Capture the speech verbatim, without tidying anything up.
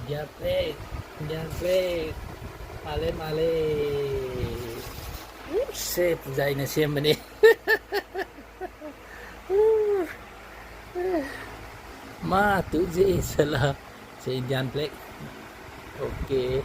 Indian flag, Indian flag. ꯃꯥꯜꯂꯦ, ꯃꯥꯜꯂꯦ꯫ ꯁꯦ, ꯄꯨꯖꯥꯏꯅ ꯁꯦꯝꯕꯅꯦ꯫ ꯃꯥ ꯇꯨꯖꯦ ꯁꯂꯥ꯫ ꯁꯦ, Indian flag꯫ Okay꯫